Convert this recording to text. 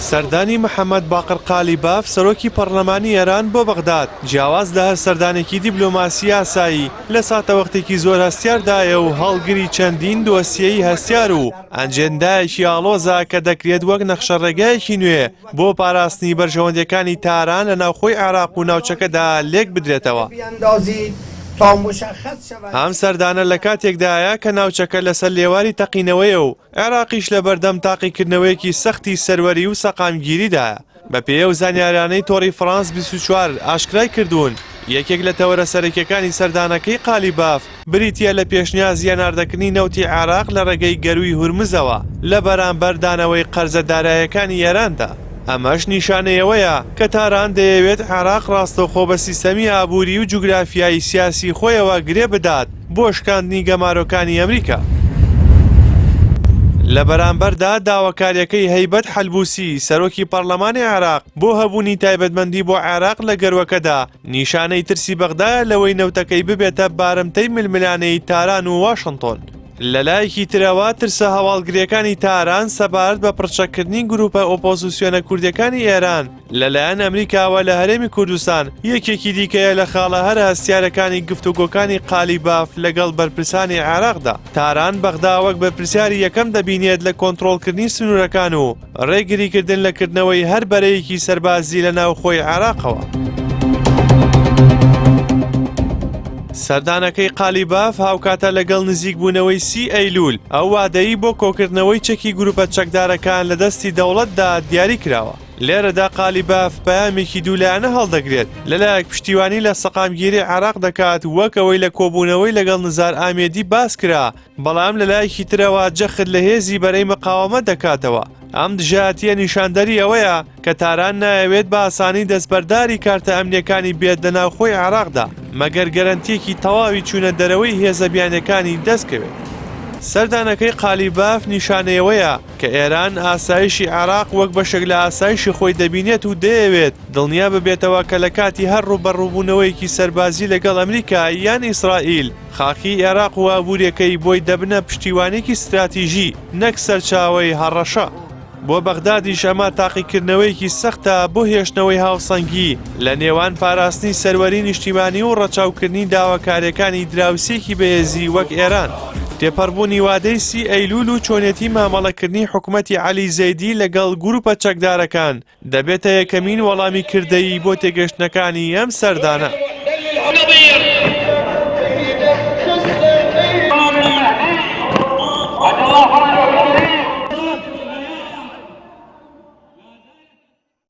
سەردانی محەمەد باقر قالیباف سەرۆکی پەڕلەمانی ئێران بۆ بەغداد، جیاواز لە هەر سەردانێکی دیبلۆماسی ئاسایی، لە ساتەوەختێکی زۆر هەستیاردایە و هەڵگری چەندین دۆسیەی هەستیار و ئەجێندایەکی ئاڵۆزە کە دەکرێت وەک نەخشەڕێگایەکی نوێ بۆ پاراستنی بەرژەوەندییەکانی تاران لە ناوخۆی عێراق و ناوچەکەدا لێک بدرێتەوە. ئەم سەردانە لە کاتێکدایە کە ناوچەکە لەسەر لێواری تەقینەوەیە و عێراقیش لەبەردەم تاقیکردنەوەیەکی سەختی سەروەری و سەقامگیریدایە. بەپێی ئەو زانیاریانەی تۆڕی فڕانس 24 ئاشکرای کردوون، یەکێک لە تەوەرە سەرەکییەکانی سەردانەکەی قالیباف بریتییە لە پێشنیازی هەناردەکردنی نەوتی عێراق لە ڕێگەی گەرووی هورمزەوە لە بەرامبەر دانەوەی قەرزە داراییەکانی ئێراندا. ئەمەش نیشانەی ئەوەیە کە تاران دەیەوێت عێراق ڕاستەوخۆ بە سیستەمی ئابووری و جوگرافیایی سیاسی خۆیەوە گرێ بدات بۆ شکاندنی گەمارۆکانی ئەمریکا. لە بەرامبەردا داواکارییەکەی هەیبەت حەلبوسی، سەرۆکی پەڕلەمانی عێراق بۆ هەبوونی تایبەتمەندی بۆ عێراق لە گەروەکەدا، نیشانەی ترسی بەغدایە لەوەی نەوتەکەی ببێتە بارمتەی ململانێی تاران و واشنتۆن. لەلایەکی ترەوە ترسە هەواڵگرییەکانی تاران سەبارەت بە پڕچەککردنی گروپە ئۆپۆزسیۆنە کوردیەکانی ئێران لەلایەن ئەمریکاوە لە هەرێمی کوردستان یەکێکی دیکەیە لە خاڵە هەرە هەستیارەکانی گفتوگۆکانی قالیباف لەگەڵ بەرپرسانی عێراقدا. تاران بەغدا وەک بەرپرسیاری یەکەم دەبینێت لە کۆنترۆڵکردنی سنوورەکان و ڕێگریکردن لە کردنەوەی هەر بەرەیەکی سەربازی لە ناوخۆی عێراقەوە. سەردانەکەی قالیباف هاوکاتە لەگەڵ نزیکبوونەوەی سی ئەیلول، ئەو وادەی بۆ کۆکردنەوەی چەکی گروپە چەکدارەکان لە دەستی دەوڵەتدا دیاری کراوە. لێرەدا قالیباف پەیامێکی دوولایەنە هەڵدەگرێت، لەلایەک پشتیوانی لە سەقامگیری عێراق دەکات وەک ئەوەی لە کۆبوونەوەی لەگەڵ نزار ئامێدی باس کرا، بەڵام لەلایەکی ترەوە جەخت لە هێزی بەرەی مقاوەمە دەکاتەوە. ئەم دژایەتییە نیشاندەری ئەوەیە کە تاران نایەوێت بە ئاسانی دەستبەرداری کارتە ئەمنییەکانی بێت لە ناوخۆی عێراقدا، مەگەر گەرەنتییەکی تەواوی چوونە دەرەوەی هێزە بیانییەکانی دەستکەوێت. سەردانەکەی قالیباف نیشانەی ئەوەیە کە ئێران ئاسایشی عێراق وەک بەشێک لە ئاسایشی خۆی دەبینێت و دەیەوێت دڵنیا ببێتەوە کە لە کاتی هەر ڕووبەڕووبوونەوەیەکی سەربازی لەگەڵ ئەمریکا یان ئیسرائیل، خاکی ئێراق و ئابووریەکەی بۆی دەبنە پشتیوانێکی ستراتیژی نەک سەرچاوەی هەڕەشە. بۆ بەغدادیش ئەمە تاقیکردنەوەیەکی سەختە بۆ هێشتنەوەی هاوسەنگی لە نێوان پاراستنی سەروەری نیشتیمانی و ڕەچاوکردنی داواکاریەکانی دراوسێکی بەهێزی وەک ئێران. تێپەڕبوونی وادەی سی ئەیلول و چۆنێتی مامەڵەکردنی حکومەتی عەلی زەیدی لەگەڵ گروپە چەکدارەکان دەبێتە یەکەمین وەڵامی کردەیی بۆ تێگەشتنەکانی ئەم سەردانە.